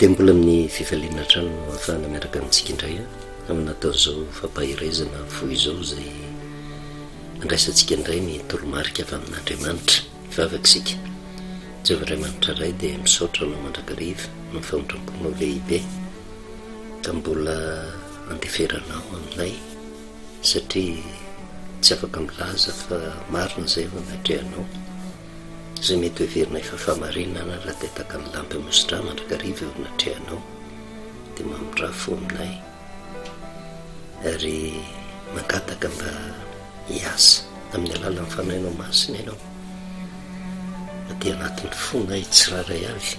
Dia mbola amin'ny fifaliana hatrany no ahafahana miaraka amintsika indray ao anatin'izao fampaherezana fohy izao izay andraisantsika indray ny toromarika avy amin'Andriamanitra. Hivavaka isika. Jehovah Andriamanitra Ray dia misaotra Anao mandrakariva noho ny famindram-ponao lehibe ka mbola andeferanao aminay satria tsy afaka milaza fa marina izay vao natrehanao. Izay mety ho heverina efa fahamarinana raha dia tahaka ny lampy amosi-drà mandrakariva eo anatrehanao dia mamindrà fo aminay ary mangataka mba hiasa amin'ny alalan'ny Fanahinao Masina Ianao aty anatin'ny fonay tsirairay avy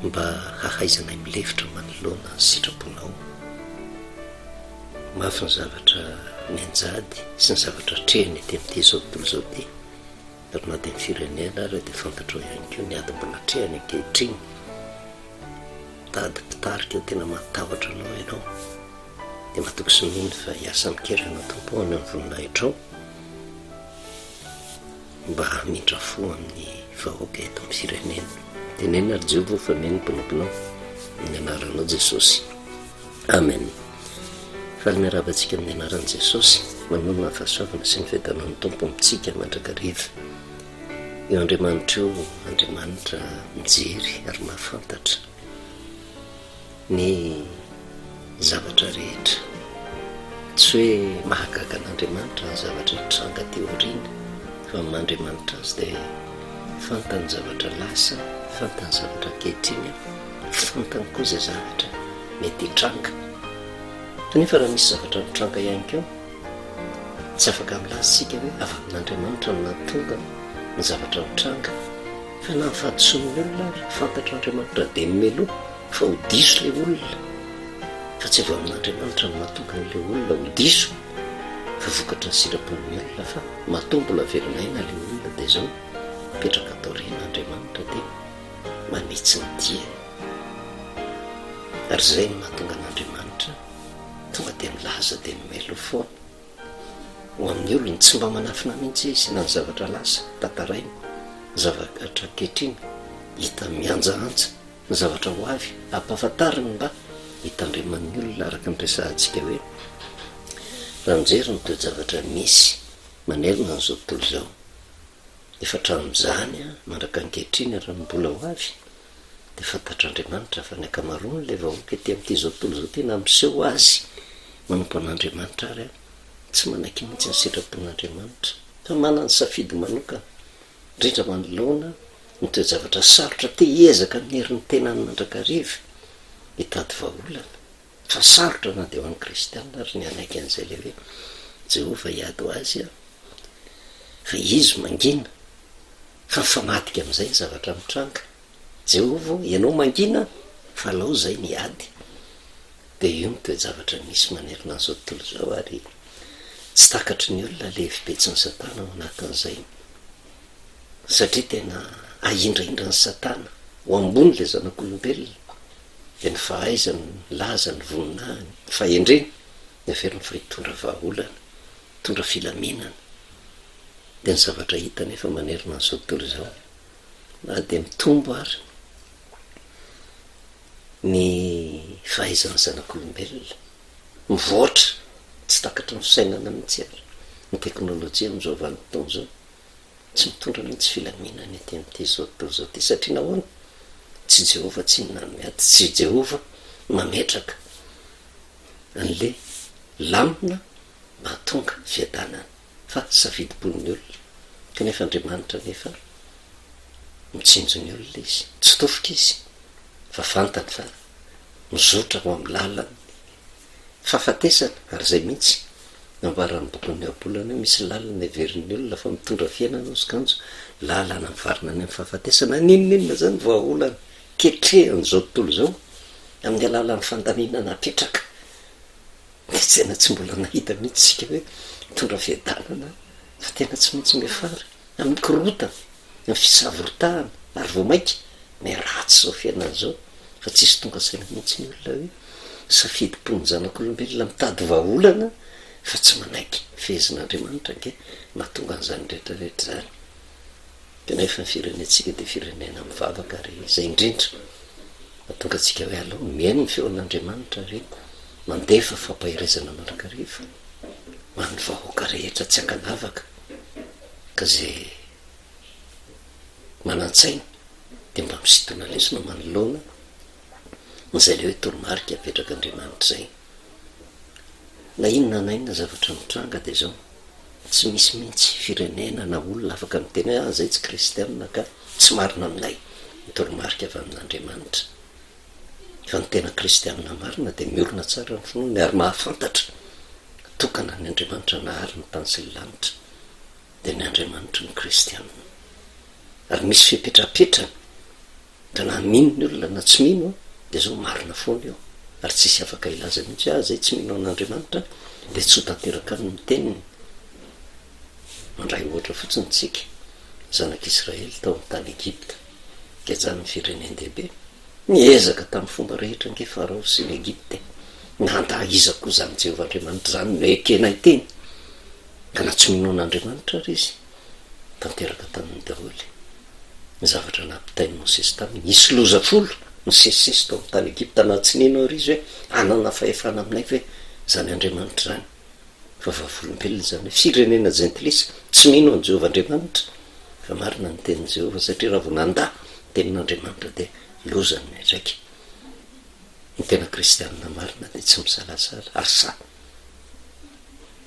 mba hahaizanay milefitra manoloana ny sitraponao. Mafy ny zavatra mianjady sy ny zavatra atrehina ety amin'ity izao tontolo izao ity. Ary na dia ny firenena ary dia fantatrao ihany koa ny ady mbola atrehany ankehitriny. Mitady mpitarika tena mahatahotra anao ianao. Dia matoky sy mino fa hiasa amin-kery ianao Tompo haneho ny voninahitrao mba hamindra fo amin'ny vahoaka eto amin'ny firenena. Teneno ary Jehovah fa mino ny mpanomponao. Amin'ny anaranao Jesosy. Amen. Faly miarahaba antsika amin'ny anaran'i Jesosy. Manonona ny fahasoavana sy ny fiadanan'ny Tompo amintsika mandrakariva. Io Andriamanitra io, Andriamanitra mijery ary mahafantatra ny zavatra rehetra. Tsy hoe mahagaga an'Andriamanitra ny zavatra hitranga aty aoriana, fa amin'ny maha Andriamanitra azy dia fantany ny zavatra lasa, fantany ny zavatra ankehitriny, fantany koa izay zavatra mety hitranga. Kanefa raha misy zavatra mitranga ihany koa, tsy afaka milaza isika hoe avy amin'Andriamanitra no nahatonga ny zavatra mitranga, fa na ny fahadisoan'ny olona ary fantatr'Andriamanitra dia meloa fa ho diso ilay olona, fa tsy avy amin'Andriamanitra no mahatonga an'ilay olona ho diso, fa vokatry ny sitrapon'ny olona fa matoa mbola velon'aina ilay olona dia izao mipetraka ato aoriana Andriamanitra dia manitsy ny diany. Ary izay no mahatonga an'Andriamanitra tonga dia milaza dia mimeloa foana ho amin'ny olony, tsy mba manafina mihitsy izy na ny zavatra lasa tantarainy, ny zavatra ankehitriny hita mihanjahanja, ny zavatra ho avy ampahafantariny mba hitandreman'ny olona araka ny resahantsika hoe raha mijery ny toe-javatra misy manerana an'izao tontolo izao efa hatramin'izany mandraka ankehitriny ary ny mbola ho avy dia fantatr'Andriamanitra fa ny ankamaroan'ilay vahoaka ety amin'ity izao tontolo izao ity na miseho azy manompo an'Andriamanitra ary tsy manaiky mihitsy ny sitrapon'Andriamanitra fa manana ny safidy manokana, indrindra manoloana ny toe-javatra sarotra te hiezaka amin'ny herin'ny tenany mandrakariva hitady vahaolana fa sarotra na dia ho an'ny kristiana ary ny hanaiky an'izay ilay hoe Jehovah hiady ho azy fa izy mangina Fa mifamadika amin'izay ny zavatra mitranga. Jehovah ô, ianao mangina fa alao izay ny ady. Dia io ny toe-javatra misy manerana an'izao tontolo izao ary tsy takatry ny olona ilay hevi-betsin'i Satana ao anatin'izay. Satria tena ahindrahindran'i Satana ho ambony ilay zanak'olombelona, dia ny fahaizany, ny lazany, ny voninahiny, ny fahendreny, heveriny fa hitondra vahaolana, hitondra filaminana. Dia ny zavatra hita anefa manerana an'izao tontolo izao, na dia mitombo ary ny fahaizan'ny zanak'olombelona, mivoatra tsy takatry ny fisainana mihitsy ary ny teknolojia amin'izao vanim-potoana izao, tsy mitondra mihitsy filaminana ety amin'ity izao tontolo izao ity, satria nahoana? Tsy Jehovah tsinona no miady, tsy Jehovah mametraka an'ilay lamina mahatonga fiadanana. fa safidim-pon'ny olona, kanefa Andriamanitra anefa mitsinjo ny olona Izy, tsy tofoka Izy fa fantany fa mizotra ho amin'ny lalan'ny fahafatesana, ary izay mihitsy no ambaran'ny bokin'ny Ohabolana hoe misy lalana heverin'ny olona fa mitondra fiainana hozy kanjo lalana mivarina any amin'ny fahafatesana, n'inon'inona izany vahaolana ketrehan'izao tontolo izao amin'ny alalan'ny fandaminana apetraka. Dia tena tsy mbola nahita mihitsy isika hoe mitondra fiadanana fa tena tsy maintsy miafara amin'ny korontana, amin'ny fisavoritahana ary vao mainka miharatsy izao fiainana izao fa tsisy tonga saina mihitsy ny olona hoe safidim-pon'ny zanak'olombelona mitady vahaolana fa tsy manaiky fehezin'Andriamanitra ange mahatonga an'izany rehetra rehetra izany. Kanefa ny firenentsika dia firenena mivavaka ary izay indrindra. Mahatonga antsika hoe aleo mihaino ny feon'Andriamanitra ary mandefa fampaherezana mandrakariva ho an'ny vahoaka rehetra tsy ankanavaka ka izay manan-tsaina dia mba misintona lesona manoloana izay ilay hoe toromarika apetrak'Andriamanitra izay. Na inona na inona zavatra mitranga dia izao, tsy misy mihitsy firenena na olona afaka miteny hoe ah izay tsy kristianina ka tsy marina aminay ny toromarika avy amin'Andriamanitra. Fa ny tena kristianina marina dia miorina tsara ny finoany ary mahafantatra tokana ny Andriamanitra nahary ny tany sy ny lanitra dia ny Andriamanitry ny kristianina. Ary misy fepetra apetrany Ka na mino ny olona na tsy mino dia zao marina foana io ary tsisy afaka hilaza mihitsy hoe ah zay tsy mino an'Andriamanitra dia tsy ho tanteraka aminy ny teniny. Mandray ohatra fotsiny tsika, zanak'Israely tao amin'ny tany Egypta, gejan'ny firenen-dehibe, niezaka tamin'ny fomba rehetra ange Farao sy ny Egypta e, nandà iza koa izany Jehovah Andriamanitra izany no ekenay teny, ka na tsy mino an'Andriamanitra ary izy, tanteraka taminy daholo. ny zavatra nampitain'i Mosesy taminy. Nisy loza folo nisesisesy tao amin'ny tany Egypta, na tsy nino àry izy hoe hanana fahefana aminay ve izany Andriamanitra izany. Fa vavolombelona izany hoe firenena jentilisa tsy mino an'i Jehovah Andriamanitra. Fa marina ny tenin'i Jehovah, satria raha vao nandà ny tenin'Andriamanitra dia loza no miantraika. Ny tena kristianina marina dia tsy misalasala ary sahy.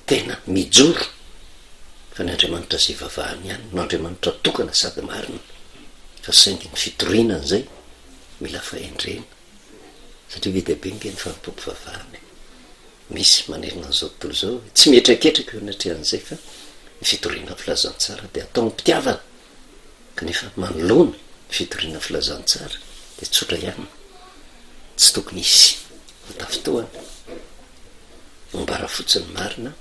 Tena mijoro fa ny Andriamanitra izay ivavahany ihany no Andriamanitra tokana sady marina fa saingy ny fitoriana an'izay mila fahendrena satria be dia be nge ny fanompoam-pivavahana e! Misy manerana an'izao tontolo izao tsy mihetraketraka eo anatrehan'izay fa ny fitoriana ny filazantsara dia atao am-pitiavana kanefa manoloana ny fitoriana ny filazantsara dia tsotra ihany tsy tokony hisy ho tafintohana. Ambara fotsiny ny marina,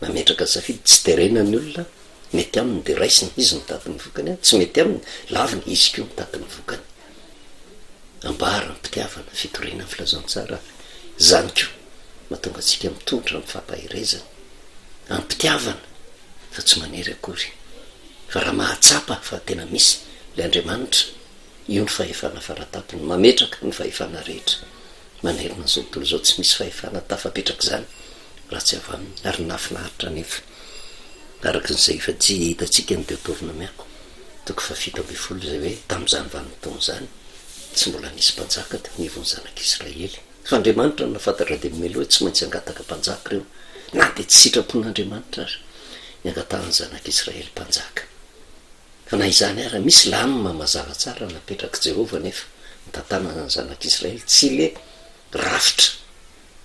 mametraka safidy, tsy terena ny olona, mety aminy dia raisiny, izy mitady ny vokany, tsy mety aminy, laviny, izy koa mitady ny vokany. Ambara am-pitiavana, fitoriana ny filazantsara ary izany koa mahatonga antsika mitondra ny fampaherezana am-pitiavana fa tsy manery akory. Fa raha mahatsapa fa tena misy ilay Andriamanitra, io ny fahefana faratampony, mametraka ny fahefana rehetra. Manerana izao tontolo izao tsy misy fahefana tafapetraka izany raha tsy avy aminy ary nahafinaritra anefa araka izay efa tsy hitantsika ny Deotornomia toko faha-17 izay hoe tamin'izany vanim-potoana izany tsy mbola nisy mpanjaka teo anivon'ny zanak'Israely fa Andriamanitra no nahafantatra dia mialoha hoe tsy maintsy hangataka mpanjaka ireo na dia tsy sitrapon'Andriamanitra ary ny hangatahan'ny zanak'Israely mpanjaka. Fa na izany ara, misy lamina mazava tsara napetrak'i Jehovah anefa nitantanana ny zanak'Israely, tsy ilay rafitra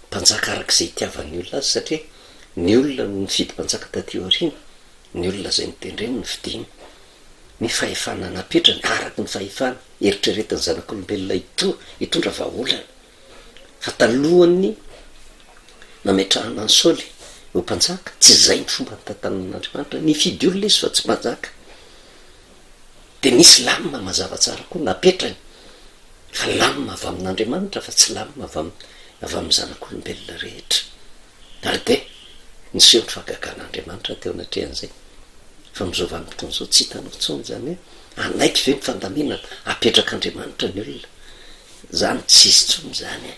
mpanjaka araka izay itiavan'ny olona azy, satria ny olona no nifidy mpanjaka taty aoriana, ny olona izay notendreny no fidiny. Ny fahefana napetrany, araka ny fahefana eritreretin'ny zanak'olombelona hitondra vahaolana. Fa talohan'ny nametrahana an'i Saoly ho mpanjaka, tsy izay ny fomba nitantanan'Andriamanitra, nifidy olona izy fa tsy mpanjaka. Dia nisy lamina mazava tsara koa napetrany, fa lamina avy amin'Andriamanitra fa tsy lamina avy amin'ny avy amin'ny zanak'olombelona rehetra. Ary dia niseho ny fahagagan'Andriamanitra teo anatrehan'izay. Fa amin'izao vanim-potoana izao tsy hitanao intsony izany hoe hanaiky ve ny fandaminana apetrak'Andriamanitra ny olona. Zany tsisy tsony zany e!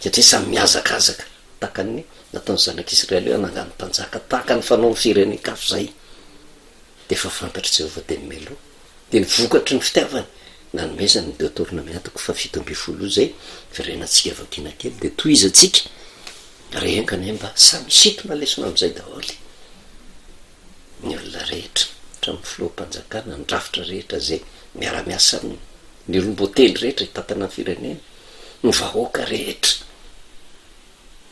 Satria samy mihazakazaka tahaka ny nataon'ny zanak'Israely hoe hanangano mpanjaka tahaka ny fanaon'ny firenen-kafa izay dia efa fantatr'i Jehovah dia mialoha dia ny vokatry ny fitiavany nanomezany ny Deoteronomia toko faha-17 io izay verenantsika vakiana kely dia tohizantsika ary enga anie mba samy hisintona lesona amin'izay daholo ny olona rehetra hatramin'ny filoham-panjakana ny rafitra rehetra izay miara-miasa aminy ny olom-boatendry rehetra hitantana ny firenena, ny vahoaka rehetra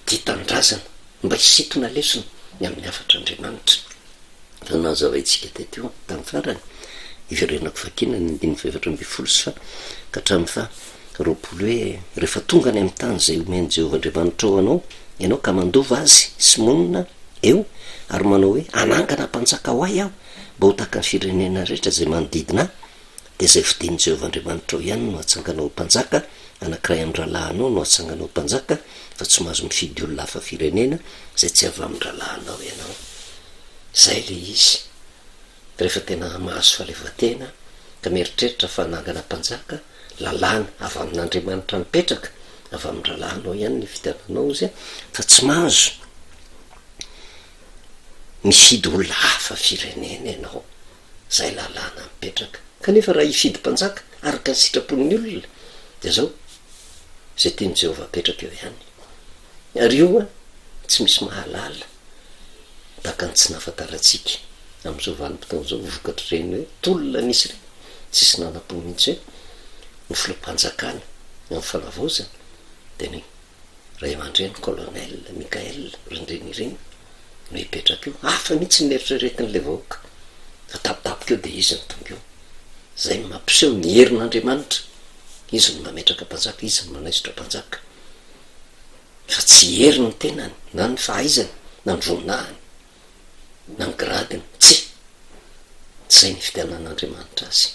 tia tanindrazana mba hisintona lesona ny amin'ny hafatr'Andriamanitra. Efa nazavaintsika teto io tamin'ny farany, iverenako vakiana ny andininy faha-14 sy faha ka hatramin'ny faha 20 hoe, Rehefa tonga any amin'ny tany izay omen'i Jehovah Andriamanitrao anao ianao ka mandova azy sy monina eo ary manao hoe, Hanangana mpanjaka ho ahy aho mba ho tahaka ny firenena rehetra izay manodidina ahy, dia izay fidin'i Jehovah Andriamanitrao ihany no hatsangana ho mpanjaka, anankiray amin'ny rahalahinao no hatsangana ho mpanjaka, fa tsy mahazo mifidy olona hafa firenena izay tsy avy amin'ny rahalahinao ianao. Izay ilay izy. Rehefa tena mahazo fahaleovantena ka mieritreritra fa hanangana mpanjaka, lalàna avy amin'Andriamanitra mipetraka, avy amin'ny rahalahinao ihany ny ifidiananao ozy fa tsy mahazo mifidy olona hafa firenena ianao. Izay lalàna mipetraka. Kanefa raha hifidy mpanjaka araka ny sitrapon'ny olona dia izao, izay tian'i Jehovah apetraka eo ihany. Ary io an, tsy misy mahalala, tahaka ny tsy nahafantarantsika amin'izao vanim-potoana izao vokatr'ireny hoe tolona nisy ireny, tsisy nanam-po mihitsy hoe ny filoham-panjakana amin'ny fanavaozana dia ny ray aman-dreny colonel Mickaël Randrianirina no hipetraka eo. Hafa mihitsy ny eritreretin'ilay vahoaka fa tampotampoka eo dia izy no tonga eo. Izay no mampiseho ny herin'Andriamanitra. Izy no mametraka mpanjaka, izy no manaisotra mpanjaka. Fa tsy hery ny tenany, na ny fahaizany, na ny voninahiny, na ny gradiny. Tsia! Tsy izay nifidianan'Andriamanitra azy.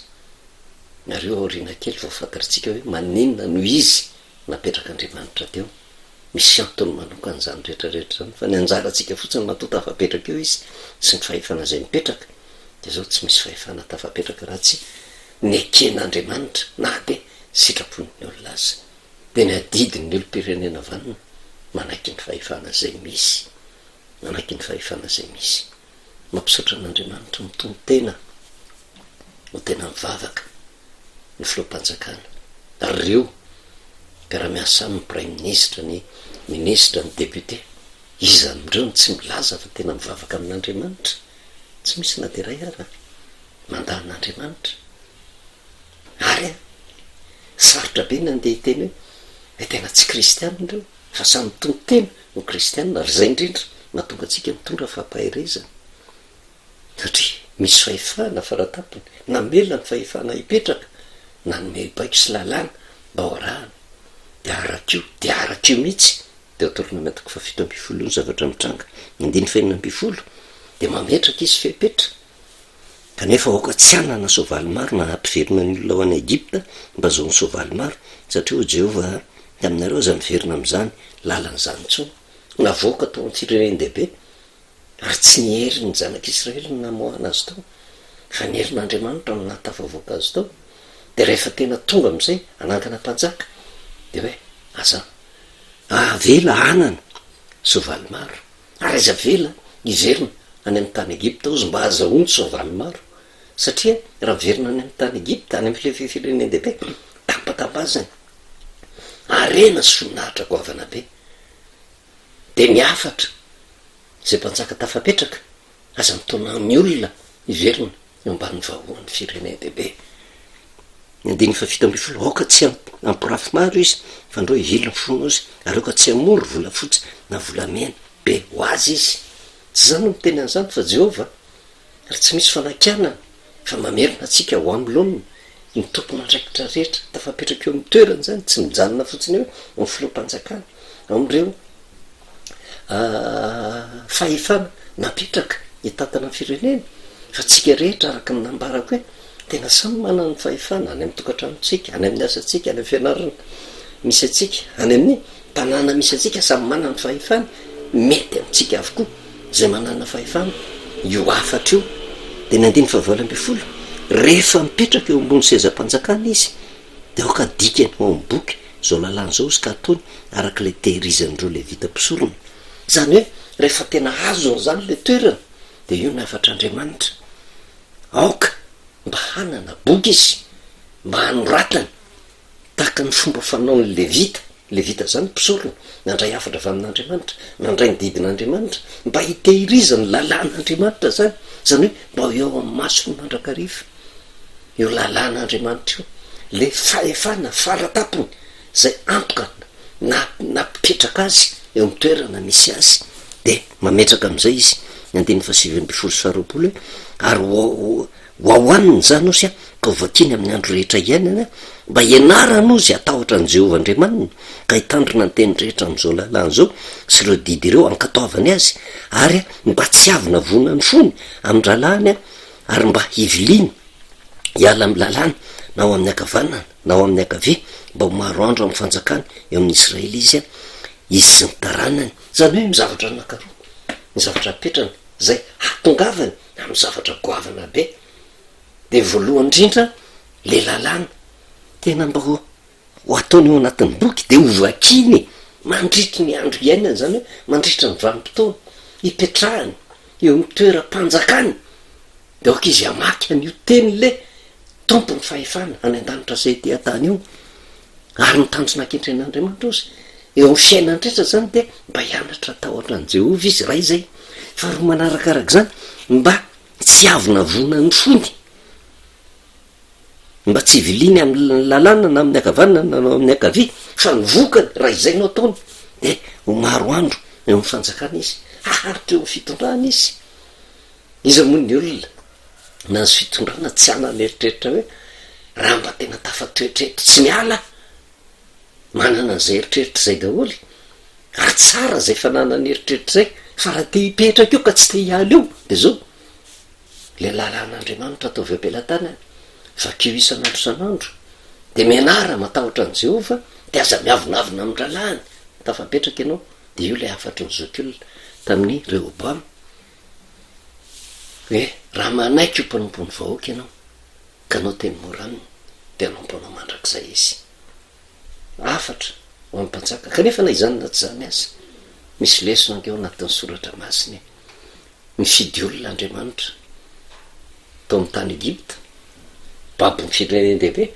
Ary eo aoriana kely vao fantatritsika hoe maninona no izy napetrak'Andriamanitra teo. Misy antony manokana izany rehetra rehetra izany, fa ny anjarantsika fotsiny matoa tafapetraka eo izy sy ny fahefana izay mipetraka, dia izao tsy misy fahefana tafapetraka raha tsy neken'Andriamanitra na dia sitrapon'ny olona aza. Dia ny adidin'ny olom-pirenena vanona manaiky ny fahefana izay misy, manaiky ny fahefana izay misy. Mampisaotra an'Andriamanitra mitono-tena ho tena mivavaka ny filoham-panjakana ary ireo mpiara-miasa aminy, praiminisitra, ny minisitra, ny député. Iza amin'ireo no tsy milaza fa tena mivavaka amin'Andriamanitra? Tsy misy na dia iray ara mandà an'Andriamanitra. Ary an, sarotra be ny handeha hiteny hoe hoe tena tsy kristiana ireo, fa samy mitono-tena ho kristiana, ary izay indrindra mahatonga antsika mitondra fampaherezana. Satria misy fahefana faratampony, namela ny fahefana hipetraka, nanome baiko sy lalàna mba ho arahana, dia araka io, dia araka io mihitsy, Deoteronomia toko fahafito ambinifolo io ny zavatra mitranga, ny andininy fahenina ambinifolo, dia mametraka izy fepetra, kanefa aoka tsy hanana soavaly maro na hampiverina ny olona ho any Egypta mba hahazoany soavaly maro, satria hoy Jehovah taminareo, aza miverina amin'izany lalana izany intsony. Navoaka tao amin'ny firenen-dehibe Ary tsy ny herin'ny zanak'Israely no namoahana azy tao, fa ny herin'Andriamanitra no nahatafavoaka azy tao. Dia rehefa tena tonga amin'izay hanangana mpanjaka, dia hoe, Aza avela hanana soavaly maro, ary aza avela hiverina any amin'ny tany Egypta hozy mba hahazahoany soavaly maro. Satria raha miverina any amin'ny tany Egypta, any amin'ny firenen-dehibe, tambatambazany harena sy voninahitra goavana be. Dia ny hafatra izay mpanjaka tafapetraka, aza mitaona ny olona hiverina eo ambanin'ny vahoan'ny firenen-dehibe. Ny andininy fahafito ambinifolo, aoka tsy hampirafy maro izy, fandrao hivily ny fonao izy, ary aoka tsy hamory volafotsy na volamena be ho azy izy. Tsy izaho no miteny an'izany fa Jehovah, ary tsy misy fanakianana fa mamerina antsika ho amin'ny laoniny ny tompon'andraikitra rehetra tafapetraka eo amin'ny toerany izany, tsy mijanona fotsiny eo ny filoham-panjakana, amin'ireo fahefana napetraka hitantana ny firenena fa tsika rehetra araka ny nambarako hoe tena samy manana ny fahefana any amin'ny tokantranontsika, any amin'ny asantsika, any amin'ny fianarana misy antsika, any amin'ny tanàna misy antsika, samy manana ny fahefany, mety amintsika avokoa izay manana fahefana io hafatra io. Dia ny andininy fahavalo ambinifolo, rehefa mipetraka eo ambony sezam-panjakana izy Dia aoka adikany ho ao amin'ny boky izao lalàna izao izy ka ataony araka ilay tehirizan'ireo Levita mpisorona. Izany hoe, rehefa tena azony izany ilay toerana, dia io ny hafatr'Andriamanitra. Aoka mba hanana boky izy mba hanoratany tahaka ny fomba fanaon'ny Levita. Levita izany mpisorona, nandray hafatra avy amin'Andriamanitra, nandray ny didin'Andriamanitra, mba hitehirizany ny lalàn'Andriamanitra izany, izany hoe mba ho eo amin'ny masony mandrakariva. Io lalàn'Andriamanitra io, ilay fahefana faratampony izay antoka na nampipetraka azy eo amin'ny toerana misy azy, dia mametraka amin'izay izy, ny andininy faha-19 sy faharoapolo hoe, ary ho ho ao aminy izany ozy ka ho vakiany amin'ny andro rehetra iainany, mba hianarany ozy hatahotra an'i Jehovah Andriamaniny, ka hitandrina ny teny rehetra amin'izao lalàna izao sy ireo didy ireo hankatoavany azy, ary mba tsy hiavonavona ny fony amin-drahalahiny ary mba hiviliany hiala amin'ny lalàna na ho amin'ny ankavanana na ho amin'ny ankavia, mba ho maro andro amin'ny fanjakany eo amin'ny Israely izy, izy sy ny taranany. Izany hoe ny zavatra anankiroa, ny zavatra apetrany, izay hahatongavany amin'ny zavatra goavana be, dia voalohany indrindra ilay lalàna. Tena mba ho ho ataony ao anatin'ny boky dia hovakiany mandritry ny andro iainany, izany hoe mandritra ny vanim-potoana ipetrahany eo amin'ny toeram-panjakany, dia aoka izy hamaky an'io tenin'ilay Tompon'ny fahefana any an-danitra sy ety an-tany io. Ary ny tanjona kendren'Andriamanitra ozy eo amin'ny fiainany rehetra izany dia mba hianatra hatahotra an'i Jehovah izy, iray izay. Faharoa manarakaraka izany, mba tsy hiavonavona ny fony. Mba tsy hiviliany amin'ny lalàna na amin'ny ankavanana na amin'ny ankavia, fa ny vokany, raha izay no ataony, dia ho maro andro eo amin'ny fanjakana izy, haharitra eo amin'ny fitondrana izy. Iza moa ny olona nahazo fitondrana tsy hanana eritreritra hoe raha mba tena tafatoetra eto tsy miala aho? Manana an'izay eritreritra izay daholo, ary tsara izay fananana eritreritra izay, fa raha te hipetraka eo ka tsy te hiala eo, dia izao, Ilay lalàn'Andriamanitra ataovy eo am-pelatanana, vakio isan'andro isan'andro, dia mianara matahotra an'i Jehovah, dia aza miavonavona amin'ny rahalahiny. Tafapetraka ianao, dia io ilay hafatry ny zokiolona tamin'i Rehoboama, hoe raha manaiky ho mpanompon'ny vahoaka ianao, ka hanao teny mora aminy, dia hanompo anao mandrakizay izy. Hafatra ho an'ny mpanjaka. Kanefa na izany na tsy izany aza, misy lesona ange ao anatin'ny soratra masina e. Nifidy olona Andriamanitra tao amin'ny tany Egypta, babon'ny firenen-dehibe,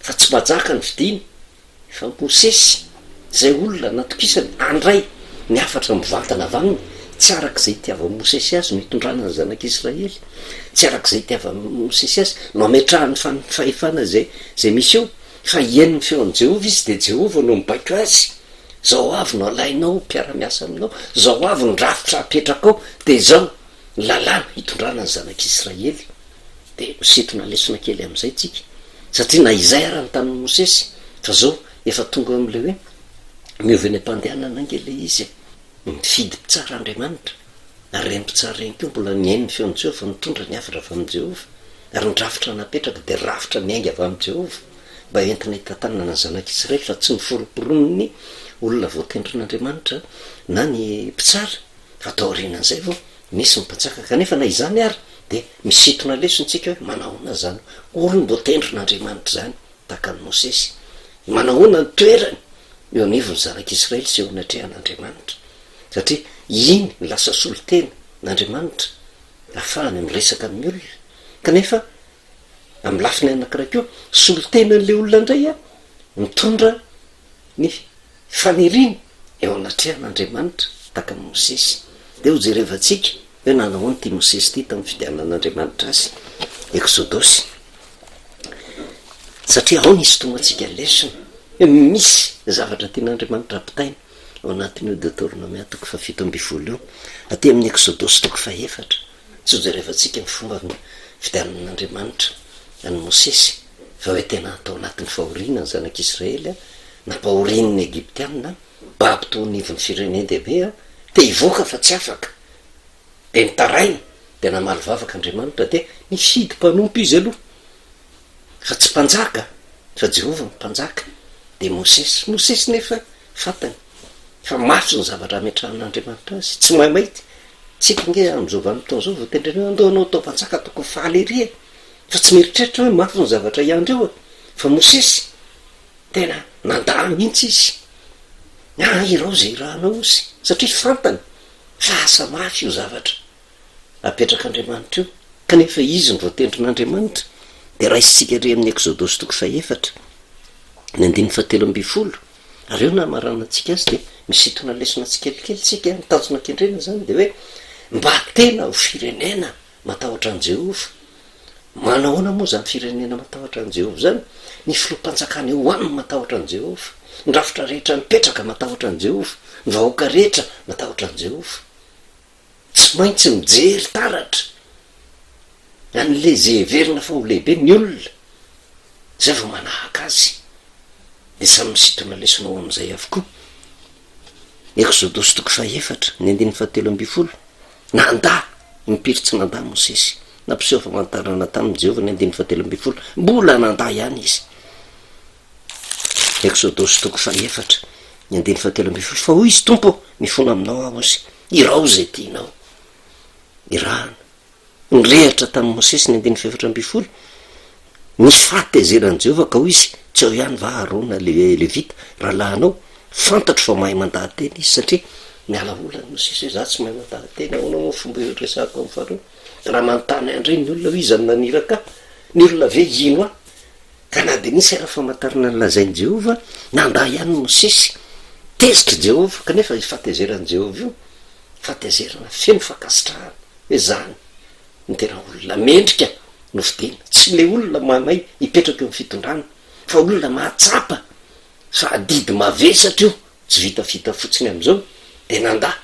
fa tsy majaka ny fidiny, fa Mosesy, izay olona natokisany handray ny hafatra mivantana avy aminy, tsy araka izay itiavan'i Mosesy azy no hitondrana ny zanak'Israely, tsy araka izay itiavan'i Mosesy azy no hametrahany ny fahefana izay izay misy eo, fa hihaino ny feon'i Jehovah izy, dia Jehovah no mibaiko azy. Zao avy no alainao ho mpiara-miasa aminao, zao avy ny rafitra apetrakao, dia izao ny lalàna hitondrana ny zanak'Israely. Dia misintona lesona kely amin'izay tsika, satria na izay ara ny tamin'i Mosesy, fa zao efa tonga eo amin'ilay hoe miova eny am-pandehanana ange ilay izy e. Mifidy mpitsara Andriamanitra, ary ireny mpitsara ireny koa mbola nihaino ny feon'i Jehovah, nitondra ny hafatra avy amin'i Jehovah, ary ny rafitra napetraka dia rafitra niainga avy amin'i Jehovah. mba entina hitantanana ny zanak'Israely fa tsy noforomporonin'ny olona voatendrin'Andriamanitra na ny mpitsara fa taorianan'izay vao nisy ny mpanjaka kanefa na izany ary dia misintona lesona isika hoe manahoana izany olom-boatendrin'Andriamanitra izany tahaka an'i Mosesy manahoana ny toerany eo anivon'ny zanak'Israely sy eo anatrehan'Andriamanitra satria iny no lasa solontena n'Andriamanitra ahafahany miresaka amin'ny olona kanefa Amin'ny lafiny anankiray koa, solontenan'ilay olona indray mitondra ny faniriany eo anatrehan'Andriamanitra, tahaka an'i Mosesy. Dia hojerevantsika hoe nanahoana ity Mosesy ity tamin'ny fidianan'Andriamanitra azy, Eksodosy. Satria ao no hisintomantsika lesona hoe misy zavatra tian'Andriamanitra hampitaina ao anatin'io Deoteronomia toko faha-17 io, aty amin'ny Eksodosy toko fahefatra. Tsy hojerevantsika ny fomba nifidianan'Andriamanitra an'i Mosesy, fa hoe tena tao anatin'ny fahoriana ny zanak'Israely, nampahorian'ny Egyptiana, babo teo anivon'ny firenen-dehibe, te hivoaka fa tsy afaka, dia nitaraina, dia namaly vavaka Andriamanitra, dia nifidy mpanompo izy aloha, fa tsy mpanjaka, fa Jehovah no mpanjaka, dia Mosesy. Mosesy nefa fantany fa mafy ny zavatra ametrahan'Andriamanitra azy, tsy maimaika, Tsika ange amin'izao vanim-potoana izao vao tendrena hoe andao hanao taom-panjaka tokony faly ery e! Fa tsy mieritreritra hoe mafy ny zavatra hiandry eo e! Fa Mosesy tena nandà mihitsy izy. Ah, irao izay irahanao ozy, satria fantany fa asa mafy io zavatra apetrak'Andriamanitra io, kanefa izy no voatendrin'Andriamanitra. Dia raisintsika ery amin'ny Eksodosy toko fahefatra, ny andininy fahatelo ambin'ny folo. Ary eo no hamaranantsika azy dia misintona lesona tsikelikely isika, ny tanjona kendrena izany dia hoe mba tena ho firenena matahotra an'i Jehovah. Manahoana moa izany firenena matahotra an'i Jehovah izany? Ny filoham-panjakana eo aminy matahotra an'i Jehovah, ny rafitra rehetra mipetraka matahotra an'i Jehovah, ny vahoaka rehetra matahotra an'i Jehovah. Tsy maintsy mijery taratra an'ilay izay heverina fa ho lehibe ny olona, izay vao manahaka azy. Dia samy misintona lesona ao amin'izay avokoa. Eksodosy toko fahefatra, ny andininy fahatelo ambin'ny folo. Nandà, impiry tsy nandà Mosesy. Nampiseho famantarana taminy Jehovah ny andininy fahatelo ambin'ny folo. Mbola nandà ihany izy. Eksodosy toko fahefatra, ny andininy fahatelo ambin'ny folo. Fa hoy izy, Tompo ô, mifona aminao aho, hozy, irao izay tianao irahana. Nirehatra tamin'i Mosesy ny andininy fahefatra ambin'ny folo. Ny fahatezeran'i Jehovah ka hoy izy, Tsy ao ihany va Arona Levita, rahalahinao? Fantatro fa mahay mandaha-teny izy, satria niala olana i Mosesy hoe, 'Izaho tsy mahay mandaha-teny, ahoana moa ny fomba hiresahako amin'i Farao? Raha manontany ahy indray ny olona hoe iza no naniraka ahy, ny olona ve hino ahy? Ka na dia nisy ara famantarana nolazain'i Jehovah, nandà ihany Mosesy. Tezitra i Jehovah, kanefa io fahatezeran'i Jehovah io, fahatezerana feno fankasitrahana, hoe izany no tena olona mendrika nofidina. Tsy ilay olona mahamay hipetraka eo amin'ny fitondrana, fa olona mahatsapa fa adidy mavesatra io, tsy vitavita fotsiny amin'izao, dia nandà.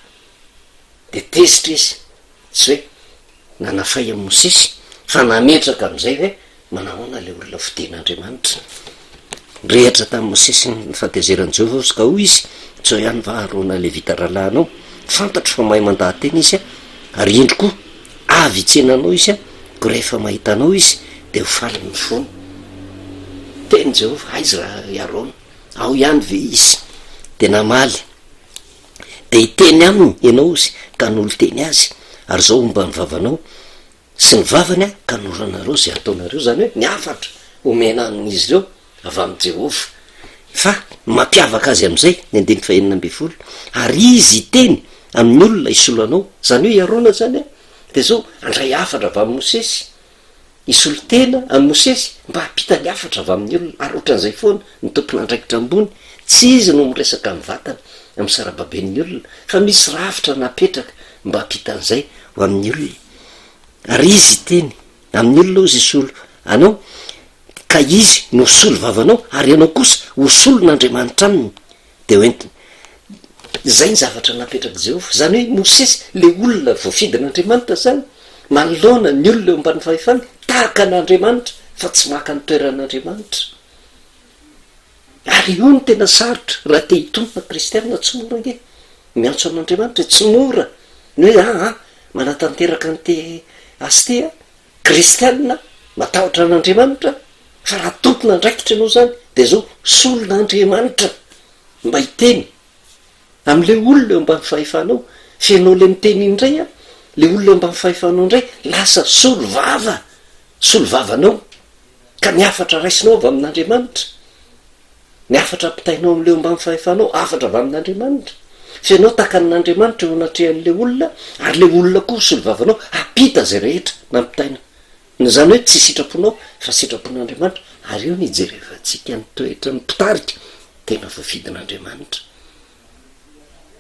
Dia tezitra izy. Tsy hoe nanafay an'i Mosesy, fa nametraka amin'izay hoe manahoana ilay olona fidin'Andriamanitra. Nirehatra tamin'i Mosesy ny fahatezeran'i Jehovah izy, ka hoy izy, Tsy ao ihany va Arona Levita rahalahinao? Fantatro fa mahay mandaha-teny izy, ary indro koa, avy hitsena anao izy, koa rehefa mahita anao izy, dia ho faly ny fony. Teny Jehovah, Aiza raha i Arona? Ao ihany ve izy? Dia namaly. Dia hiteny aminy ianao izy ka hanolo-teny azy, ary izao homba ny vavanao sy ny vavany aho ka hanoranareo izay hataonareo, izany hoe ny hafatra homena amin'izy ireo avy amin'i Jehovah. Fa ny mampiavaka azy amin'izay, ny andininy fahenina ambin'ny folo, ary izy hiteny amin'ny olona hisolo anao, izany hoe i Arona izany dia izao handray hafatra avy amin'i Mosesy, Hisolo tena an'i Mosesy mba hampita ny hafatra avy amin'ny olona, ary ohatran'izay foana ny tompon'andraikitra ambony, tsy izy no miresaka mivantana amin'ny sarababen'ny olona, fa misy rafitra napetraka mba hampita an'izay ho amin'ny olona. Ary izy hiteny amin'ny olona hozy hisolo anao, ka izy no ho solo vavanao, ary ianao kosa ho solon'Andriamanitra aminy. Dia hoentiny. Izay ny zavatra napetrak'i Jehovah. Izany hoe Mosesy, ilay olona voafidin'Andriamanitra izany, manoloana ny olona eo ambany fahefany, tahaka an'Andriamanitra, fa tsy maka ny toeran'Andriamanitra. Ary io no tena sarotra, raha te hitonona kristiana, tsy mora ange. Miantso an'Andriamanitra, tsy mora ny hoe aa, manatanteraka an'ity asa ity aho. Kristiana, matahotra an'Andriamanitra, fa raha tompon'andraikitra ianao izany, dia izao, solon'Andriamanitra mba hiteny amin'ilay olona eo ambany fahefanao, fa ianao ilay miteny iny indray an, ilay olona eo ambany fahefanao indray lasa solovava, solovavanao, ka ny hafatra raisinao avy amin'Andriamanitra, Ny hafatra ampitainao amin'ilay eo ambany fahefanao, hafatra avy amin'Andriamanitra. Fa ianao takan'Andriamanitra eo anatrehan'ilay olona, ary ilay olona koa solovavanao hampita izay rehetra nampitaina. Izany hoe tsy sitraponao fa sitrapon'Andriamanitra, ary eo no ijerevantsika ny toetran'ny mpitarika tena voafidin'Andriamanitra.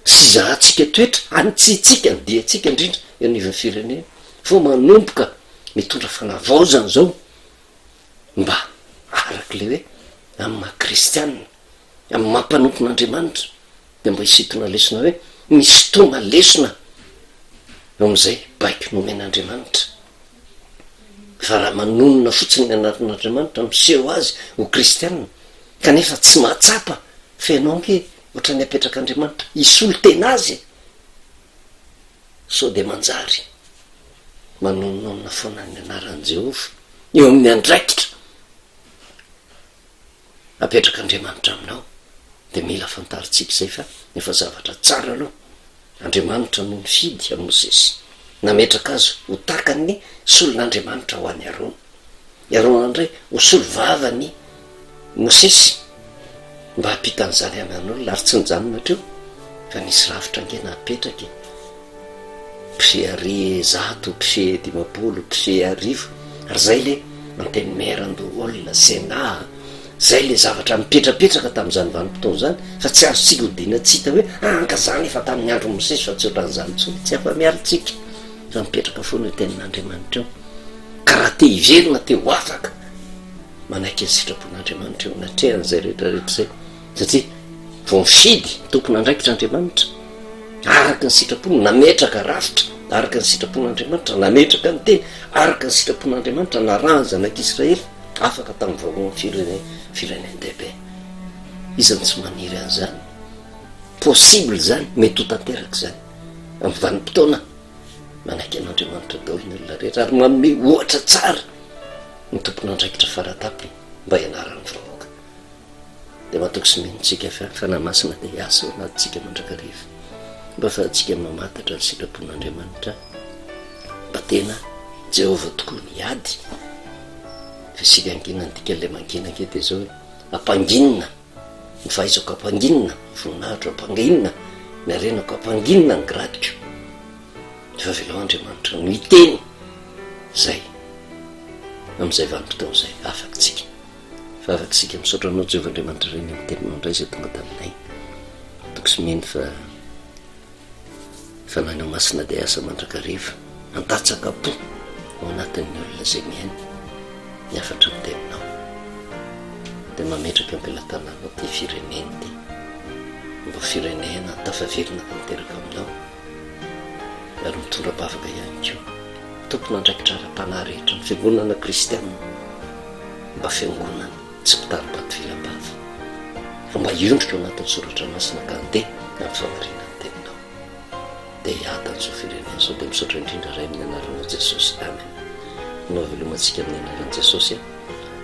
Sy izahantsika toetra, anitsiantsika ny diantsika indrindra eo anivon'ny firenena. Vao manomboka mitondra fanavaozana izao mba araka ilay hoe amin'ny maha kristianina, amin'ny maha mpanompon'Andriamanitra dia mba hisintona lesona hoe misintona lesona eo amin'izay baiko nomen'Andriamanitra. Fa raha manonona fotsiny ny anaran'Andriamanitra, miseho azy ho kristianina, kanefa tsy mahatsapa fa ianao ange ohatran'ny apetrak'Andriamanitra hisolo tena azy e! Sao dia manjary manononona foana ny anaran'i Jehovah eo amin'ny andraikitra apetrak'Andriamanitra aminao, dia mila fantarintsika izay fa efa zavatra tsara aloha. Andriamanitra no nifidy an'i Mosesy, nametraka azy ho takan'ny solon'Andriamanitra ho an'i Arona. I Arona indray ho solovavan'i Mosesy mba hampita an'izany amin'olona, ary tsy nijanona hatreo fa nisy rafitra ange napetraka e! Mpifehy 100, mpifehy 50, mpifehy 1000, ary izay le antenimierandoholona, Sénat, izay le zavatra mipetrapetraka tamin'izany vanim-potoana izany fa tsy azontsika odiana tsy hita hoe anka izany efa tamin'ny andron'i Mosesy fa tsy ohatran'izany intsony, tsy afa-miala isika fa mipetraka foana io tenin'Andriamanitra io, ka raha te hiverina te ho afaka manaiky ny sitrapon'Andriamanitra eo anatrehan'izay rehetra rehetra izay, satria vao mifidy ny tompon'andraikitra Andriamanitra, araka ny sitrapony, nametraka rafitra araka ny sitrapon'Andriamanitra, nametraka ny teny araka ny sitrapon'Andriamanitra, narahan'ny zanak'Israely afaka tamin'ny vahoan'ny firene, firenen-dehibe. Iza no tsy maniry an'izany? Possible izany, mety ho tanteraka izany amin'ny vanim-potoana manaiky an'Andriamanitra daholo ny olona rehetra ary manome ohatra tsara ny tompon'andraikitra faratapony mba hianaran'ny vahoaka. Dia matoky sy mino tsika fa ny Fanahy Masina dia hiasa ao anatintsika mandrakariva mba ahafahantsika mamantatra ny sitrapon'Andriamanitra mba tena Jehovah tokoa ny hiady. Fa isika hangina, ny dikan'ilay mangina ange dia izao hoe ampanginina ny fahaizako, ampanginina ny voninahitro, ampanginina ny harenako, ampanginina ny gradiko. Fa avelao Andriamanitra no hiteny izay amin'izay vanim-potoana izay, afaka isika. Fa afaka isika misaotra Anao Jehovah Andriamanitra Ray ny amin'ny teninao indray izay tonga taminay. Toky sy mino fa Fanahinao Masina dia asa mandrakariva handatsaka am-po ao anatin'ny olona izay mihaino ny hafatry ny teninao. Dia mametraka am-pelatananao ity firenena ity mba ho firenena tafaverina tanteraka aminao ary mitondra am-bavaka ihany koa tompon'andraikitra ara-panahy rehetra ny fiangonana kristianina mba fiangonana tsy mpitari-bato vilam-bava fa mba hiondrika ao anatin'ny soratra masina ka handeha amin'ny fahamarinan'ny teninao. Dia hiadana izao firenena izao. Dia misaotra indrindra Ray amin'ny anaranao Jesosy. Amen. Hanao veloma antsika amin'ny anaran'i Jesosy aho.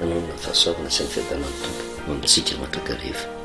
Hanonona ny fahasoavana sy ny fiadanan'ny Tompo ho amintsika mandrakariva.